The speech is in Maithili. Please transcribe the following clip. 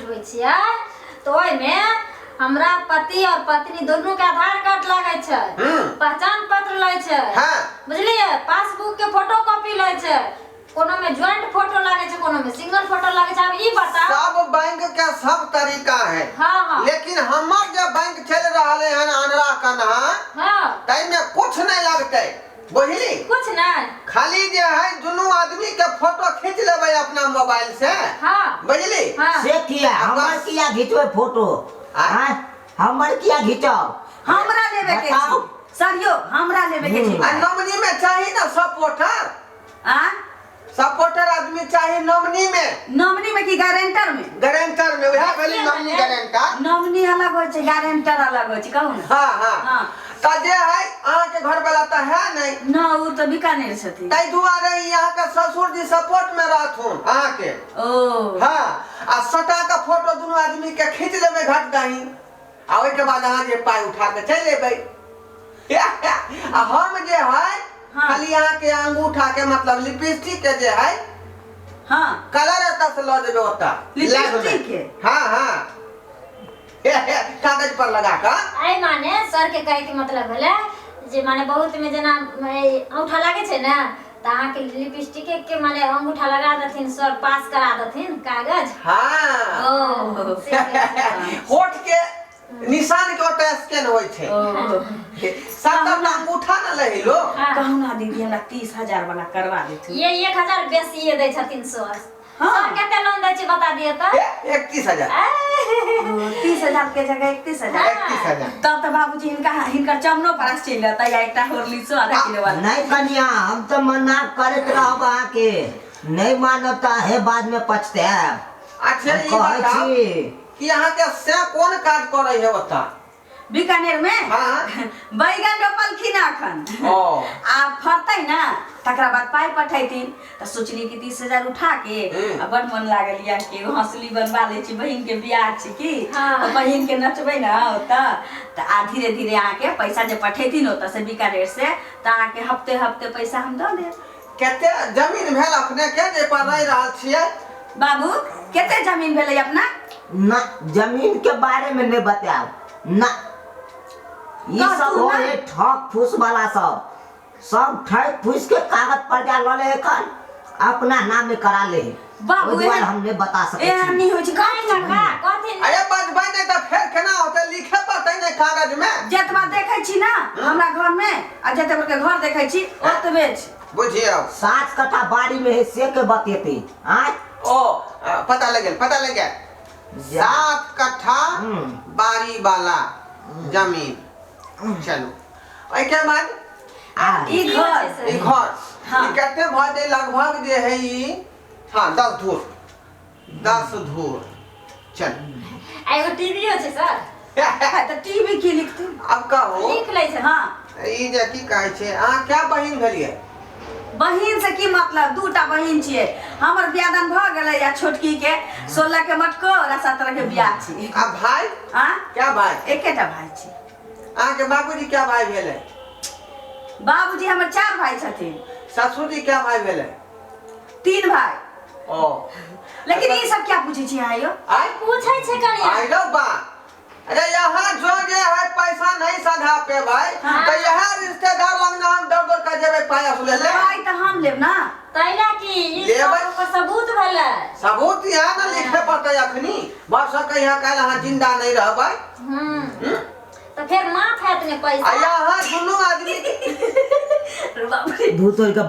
उठबै छियै तऽ ओहिमे हमरा पति और पत्नी दुनू के आधार कार्ड लागै छै, पहचान पत्र लै छै। बुझलियै? पासबुक के फोटो कॉपी लै छै। कोनो में ज्वाइंट फोटो लागे छै, कोनो में सिंगल फोटो लागे छै। आब ई बताउ। सब बैंक के सब तरीका है। हाँ हाँ लेकिन हमर जे बैंक चल रहल है अनरा कन्हा, ताहिमे कुछ नहीं लगतै, बुझली? कुछ नहीं। खाली जे है दुनू आदमी के फोटो खींच लेबै अपना मोबाइल से। बुझली? हाँ। से किया? हमर किया घिचबै फोटो? आँय, हमर किया घिचब? हमरा लेबे के बताउ। छै सर यौ, हमरा लेबे के छै। आ नॉमिनी में चाही ना सपोर्टर। आ सपोर्टर आदमी चाही नॉमिनी में। नॉमिनी में कि गारंटर में? गारंटर में, वएह भेलै नॉमिनी गारंटर। नॉमिनी अलग होइ छै, गारंटर अलग होइ छै, कहू ने। हाँ हाँ हाँ। तऽ जे है अहाँके घर वाला तऽ है नहीं। न, ओ तऽ बीकानेर छथिन। ताहि दुआरे ई अहाँके ससुर जी सपोर्ट में रहथुन अहाँके। ओ। हाँ, आ सटा के फोटो दुनू आदमी के खींच लेबै घट दही, आ ओहिके बाद अहाँ जे पाइ उठा के चलि एबै। आ हम जे है खाली अहाँके अंगूठा के मतलब लिपस्टिक के जे है कलर एतऽ से लऽ जेबै ओतऽ लैब में। लिपस्टिक के? हाँ हाँ, कागज पर लगा कऽ। एहि माने सर के कहे के मतलब भेलै जे माने बहुत में जेना औंठा लागै छै ने, तऽ अहाँके लिपस्टिक के माने अंगूठा लगा देथिन सर, पास करा देथिन कागज। हाँ। ओ। से कहै छै। होठ के निशान के ओतऽ स्कैन होइ छै। ओ। सात टा अंगूठा न लही लो। हाँ। कहू ना दीदी, हमरा 30,000 वाला करवा देथिन। ये 1000 बेसिए दै छथिन सर। हाँ। सर, कते लोन दै छी, बता दिअ तऽ। 31,000। 30,000 के जगह 31,000। 31,000। तब तऽ बाबूजी हिनका हिनकर चमनो परास चलि रहतै या एकटा होरलिसो आधा किलो वाला। नहीं कनिया, हम तो मना करैत रहब अहाँके, नहीं मानब तऽ अहें बाद में पछतायब। अच्छा, हम ई कहै बताउ छी कि अहाँके से कोन काज करै है ओतऽ? बीकानेर में। बैगन रोपलखिन अखन। ओ। आ फड़तै ना तकरा बाद पाइ पठैथिन, तऽ सोचली कि 30,000 उठा के आ बड मन लागल या कि एगो हंसुली बनवा लै छी, बहिन के बियाह छी की। तऽ बहिन के नचबै ने ओतऽ तऽ। आ धीरे धीरे अहाँके पैसा जे पठैथिन ओतऽ से, बीकानेर से, तऽ अहाँके हफ्ते हफ्ते पैसा हम दऽ देब। कते जमीन भेल अपने के जे पर रहि रहल छियै? बाबू, कते जमीन भेलै अपना? ना, जमीन के बारे में नहीं बतायब ना। ई कहतू सब हो ना। है ठक फूस वाला सब, सब ठक फूस के कागज पर जा लले एखन अपना नाम में करा ले। बाबू, ओहि दुआरे एहन- हम नहीं बता सकै एहन छी। नहि होइ छै। नहि काका, कहथिन। अरे, बजबै नहि तऽ फेर केना होतै? लिखे पड़तै ने कागज में। जतबा देखै छी ना हमरा घर में आ जते के घर देखै छी, ओतबे छै। बुझियौ। 7 कट्ठा बाड़ी में है से के बतेते आय? ओ पता लग गेल, पता लग गेल। 7 कट्ठा बाड़ी वाला जमीन। चलू, ओहिके बाद आ ई घर। ई घर। हाँ। ई कते भऽ जाइ लगभग जे है ई? हाँ, 10 धूर, 10 धूर। चलू। आ एगो टीवीओ छै सर। तऽ टीवी की लिखथिन? अब कहू। लिख लै छै। हाँ। ई जे की कहै छै, अहाँ क्या बहिन भेलियै? बहिन से की मतलब? दूटा बहिन छियै। हमर बियाह भऽ गेलै आ छोटकी के 16 के मटकोर आ 17 के बियाह छी। आ भाई? आ क्या भाई? एकेटा भाई छी। अहाँके बाबूजी क्या भाई भेलै? बाबूजी हमर चार भाई छथिन। ससुर जी क्या भाई भेलै? तीन भाई। ओ। लेकिन ई सब क्या पूछै छी अहाँ यौ? आइ पूछै छै कनिया। आई रो बा, अरे यहाँ जो जे है पैसा नहीं सधा पे भाई, तो यह रिश्तेदार लग ना हम दौड़ दौड़ कर जेबै पाया सुले ले। पाइ तऽ हम लेब ना। तैला की ई लेबै। सब ओकर सबूत भेलै। सबूत यहाँ ना लिखे पड़तै अखनी। भऽ सकै यहाँ काल्हि अहाँ जिंदा नहीं रहबै। तऽ फेर माफ हैत ने आ पैसा? यहाँ दुनू आदमी बाप रे। दू तोड़ के।